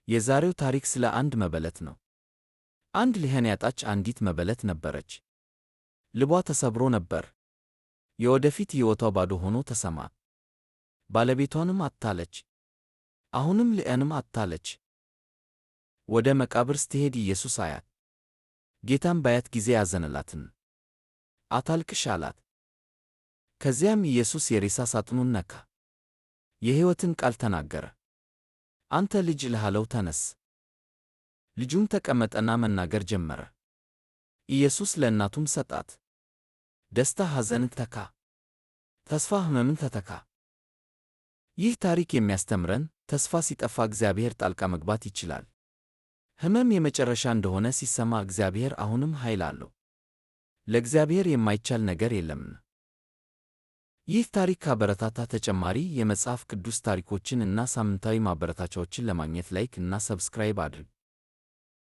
የዛሬው ታሪክ ስለ አንድ መበለት ነው። አንድ ልጇን ያጣች አንዲት መበለት ነበረች። ልቧ ተሰብሮ ነበር። የወደፊት ሕይወቷ ባዶ ሆኖ ተሰማት። ባለቤቷንም አጥታለች። አሁንም ልጇንም አጥታለች። ወደ መቃብር ስትሄድ ኢየሱስ አያት። ጌታም ባያት ጊዜ አዘነላትን። አታልቅሽ አላት። ከዚያም ኢየሱስ የሬሳ ሳጥኑን ነካ። የሕይወትን ቃል ተናገረ። አንተ ልጅ እልሃለሁ ተነስ። ልጁም ተቀመጠና መናገር ጀመረ። ኢየሱስ ለእናቱም ሰጣት። ደስታ ሐዘንን ተካ፣ ተስፋ ሕመምን ተተካ። ይህ ታሪክ የሚያስተምረን ተስፋ ሲጠፋ እግዚአብሔር ጣልቃ መግባት ይችላል። ሕመም የመጨረሻ እንደሆነ ሲሰማ እግዚአብሔር አሁንም ኃይል አለው። ለእግዚአብሔር የማይቻል ነገር የለምና። ይህ ታሪክ ካበረታታ ተጨማሪ የመጽሐፍ ቅዱስ ታሪኮችን እና ሳምንታዊ ማበረታቻዎችን ለማግኘት like እና subscribe አድርግ።